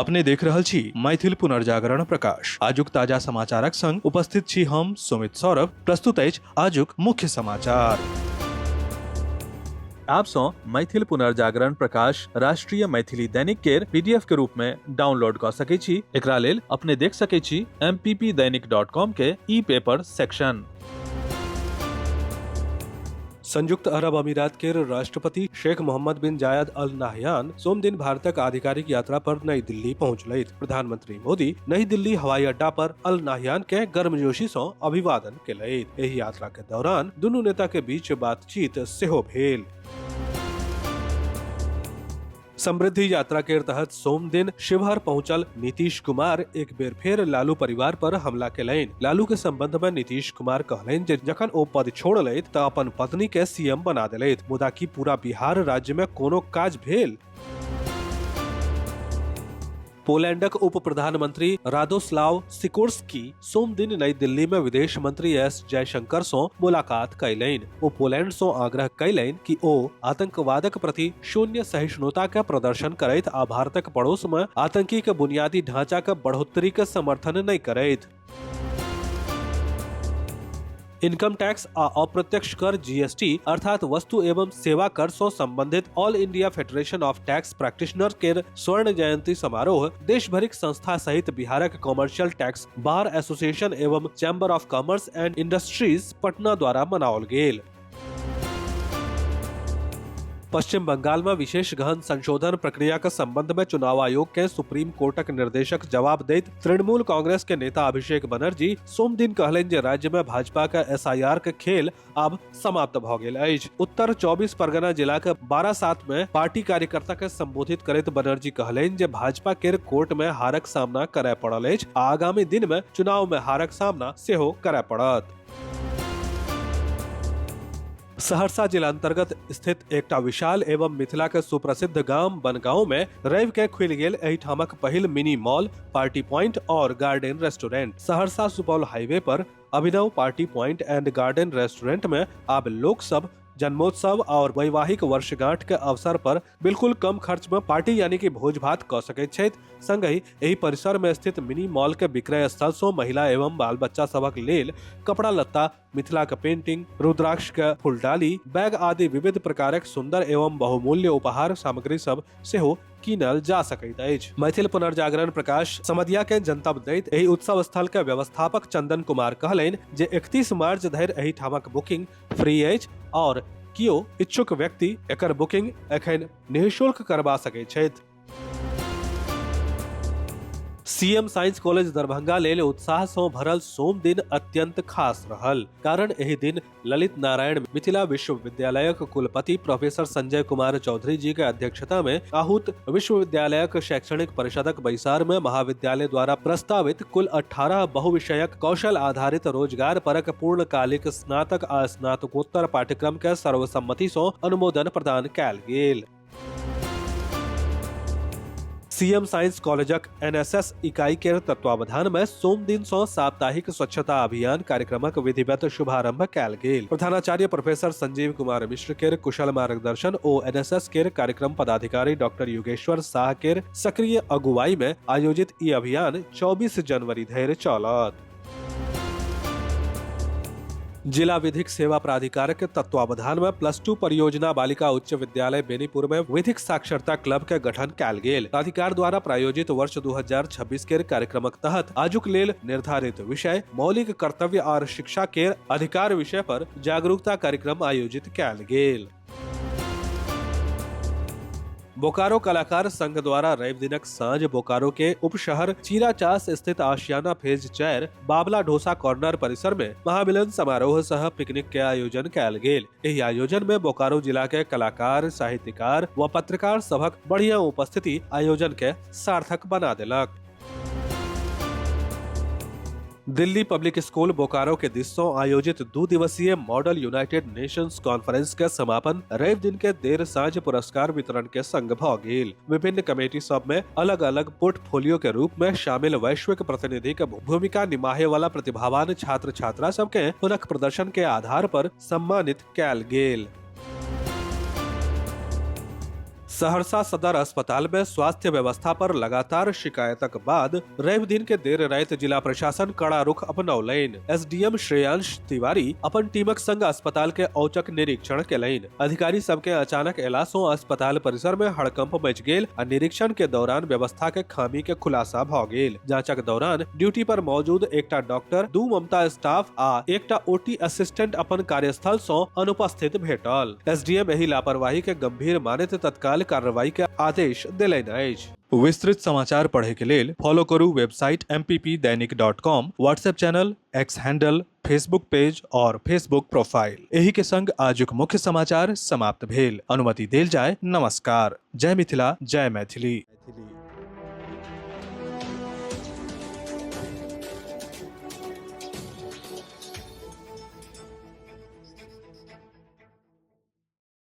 अपने देख रहल छी मैथिल पुनर्जागरण प्रकाश। आजुक ताजा समाचारक संग उपस्थित छी हम सुमित सौरभ। प्रस्तुत अछि आजुक मुख्य समाचार। आप सँ मैथिल पुनर्जागरण प्रकाश राष्ट्रीय मैथिली दैनिक केर पीडीएफ के रूप में डाउनलोड कऽ सकै छी। एकरा लेल अपने देख सकै छी mppdainik.com के ई पेपर सेक्शन। संयुक्त अरब अमीरात के राष्ट्रपति शेख मोहम्मद बिन जायद अल नाहयान सोमदिन भारतक आधिकारिक यात्रा पर नई दिल्ली पहुंचलथि। प्रधानमंत्री मोदी नई दिल्ली हवाई अड्डा पर अल नाहयान के गर्मजोशी सं अभिवादन केलथि। एहि यात्रा के दौरान दुनू नेता के बीच बातचीत सेहो भेल। समृद्धि यात्रा के तहत सोम दिन शिवहर पहुंचल नीतीश कुमार एक बेर फेर लालू परिवार पर हमला केलनि। लालू के संबंध में नीतीश कुमार कहलनि जे जखन ओ पद छोड़लथि त अपन पत्नी के सीएम बना देलथि, मुदा की पूरा बिहार राज्य में कोनो काज भेल? पोलैंडक उप प्रधानमंत्री रादोस्लाव सिकोर्स्की सोम दिन नई दिल्ली में विदेश मंत्री एस जयशंकर सं मुलाकात कयलनि। ओ पोलैंड सं आग्रह कयलनि कि ओ आतंकवादक प्रति शून्य सहिष्णुता के प्रदर्शन करैत आ भारतक पड़ोस में आतंकी के बुनियादी ढांचा के बढ़ोतरी के समर्थन नहि करैत। इनकम टैक्स आ अप्रत्यक्ष कर जीएसटी अर्थात वस्तु एवं सेवा कर सं संबंधित All India Federation of Tax Practitioner केर स्वर्ण जयंती समारोह देश भरिक संस्था सहित बिहारक कॉमर्शियल टैक्स बार एसोसिएशन एवं Chamber of Commerce and Industries Patna द्वारा मनाओल गेल। पश्चिम बंगाल में विशेष गहन संशोधन प्रक्रिया के संबंध में चुनाव आयोग के सुप्रीम कोर्टक निर्देशक जवाब दैत तृणमूल कांग्रेस के नेता अभिषेक बनर्जी सोम दिन कहलनि जे राज्य में भाजपा के एसआईआर के खेल अब समाप्त भ गेल अछि। उत्तर 24 परगना जिला के बारासात में पार्टी कार्यकर्ता के संबोधित करैत बनर्जी कहलनि जे भाजपा केर कोर्ट में हारक सामना करय पड़ल अछि आ आगामी दिन में चुनाव में हारक सामना सेहो करय पड़त। सहरसा जिला अंतर्गत स्थित एकटा विशाल एवं मिथिला के सुप्रसिद्ध गाम बनगांव में रवि के खुलि गेल एहिठामक पहिल मिनी मॉल, पार्टी पॉइंट और garden restaurant. Saharsa Supaul highway per Abhinav party point and garden restaurant में आब लोक सब जन्मोत्सव और वैवाहिक वर्षगांठ के अवसर पर बिल्कुल कम खर्च में पार्टी यानी कि भोज भात क सकैत छथि। संगहि एहि परिसर में स्थित मिनी मॉल के विक्रय स्थल सं महिला एवं बाल बच्चा सभक लेल कपड़ा लत्ता, मिथिला के पेंटिंग, रुद्राक्ष के फुलडाली, बैग आदि विविध प्रकारक सुंदर एवं बहुमूल्य उपहार सामग्री सब सेहो कीनल जा सकैत अछि। मैथिल पुनर्जागरण प्रकाश समदिया के जनतब दैत एहि उत्सव स्थल के व्यवस्थापक चंदन कुमार कहलनि जे 31 मार्च धरि एहि ठामक बुकिंग फ्री अछि और कियो इच्छुक व्यक्ति एकर बुकिंग एखन निःशुल्क करबा सकैत छथि। सीएम साइंस कॉलेज दरभंगा लेल उत्साह सं भरल सोम दिन अत्यंत खास रहल, कारण एहि दिन ललित नारायण मिथिला विश्वविद्यालयक कुलपति प्रोफेसर संजय कुमार चौधरी जी के अध्यक्षता में आहूत विश्वविद्यालयक शैक्षणिक परिषदक बैसार में महाविद्यालय द्वारा प्रस्तावित कुल 18 बहुविषयक कौशल आधारित रोजगार परक पूर्णकालिक स्नातक आ स्नातकोत्तर पाठ्यक्रम के सर्वसम्मति सं अनुमोदन प्रदान कयल गेल। सीएम साइंस कॉलेजक एनएसएस इकाई के तत्वावधान में सोम दिन सं साप्ताहिक स्वच्छता अभियान कार्यक्रमक विधिवत शुभारंभ कयल गेल। प्रधानाचार्य प्रोफेसर संजीव कुमार मिश्र केर कुशल मार्गदर्शन ओ एनएसएस केर कार्यक्रम पदाधिकारी डॉक्टर योगेश्वर साह केर सक्रिय अगुवाई में आयोजित ई अभियान 24 जनवरी धरि चलत। जिला विधिक सेवा प्राधिकार के तत्वावधान में प्लस 2 परियोजना बालिका उच्च विद्यालय बेनीपुर में विधिक साक्षरता क्लब के गठन कयल गेल। प्राधिकार द्वारा प्रायोजित वर्ष 2026 के कार्यक्रमक तहत आजुक लेल निर्धारित विषय मौलिक कर्तव्य और शिक्षा के अधिकार विषय पर जागरूकता कार्यक्रम आयोजित कयल गेल। बोकारो कलाकार संघ द्वारा रवि दिनक साँझ बोकारो के उपशहर चीराचास स्थित आशियाना फेज 4 बाबला ढोसा कॉर्नर परिसर में महामिलन समारोह सह पिकनिक के आयोजन कयल गेल। एहि आयोजन में बोकारो जिला के कलाकार, साहित्यकार व पत्रकार सभक बढ़िया उपस्थिति आयोजन के सार्थक बना देलक। दिल्ली पब्लिक स्कूल बोकारो के दिस सं आयोजित 2 दिवसीय मॉडल यूनाइटेड नेशंस कॉन्फ्रेंस के समापन रवि दिन के देर साँझ पुरस्कार वितरण के संग भ गेल। विभिन्न कमेटी सब में अलग अलग पोर्टफोलियो के रूप में शामिल वैश्विक प्रतिनिधि के भूमिका निमाहे वाला प्रतिभावान छात्र छात्रा सब के हुनक प्रदर्शन के आधार पर सम्मानित कयल गेल। सहरसा सदर अस्पताल में स्वास्थ्य व्यवस्था पर लगातार शिकायतक बाद रवि दिन के देर राति जिला प्रशासन कड़ा रुख अपनौलनि। एसडीएम श्रेयांश तिवारी अपन टीमक संग अस्पताल के औचक निरीक्षण केलनि। अधिकारी सबके अचानक एला सं अस्पताल परिसर में हड़कंप मच गेल आ निरीक्षण के दौरान व्यवस्था के खामी के खुलासा भ गेल। जांचक दौरान ड्यूटी पर मौजूद एकटा डॉक्टर, 2 ममता स्टाफ आ एकटा ओटी असिस्टेंट अपन कार्यस्थल सं अनुपस्थित भेटल। एसडीएम एहि लापरवाही के गंभीर मानैत तत्काल कार्रवाई के आदेश देलनि अछि। विस्तृत समाचार पढ़े के लेल फॉलो करू website mppdainik.com, WhatsApp channel, X handle, Facebook page और फेसबुक प्रोफाइल। एही के संग आजुक मुख्य समाचार समाप्त भेल। अनुमति देल जाय। नमस्कार। जय मिथिला, जय मैथिली।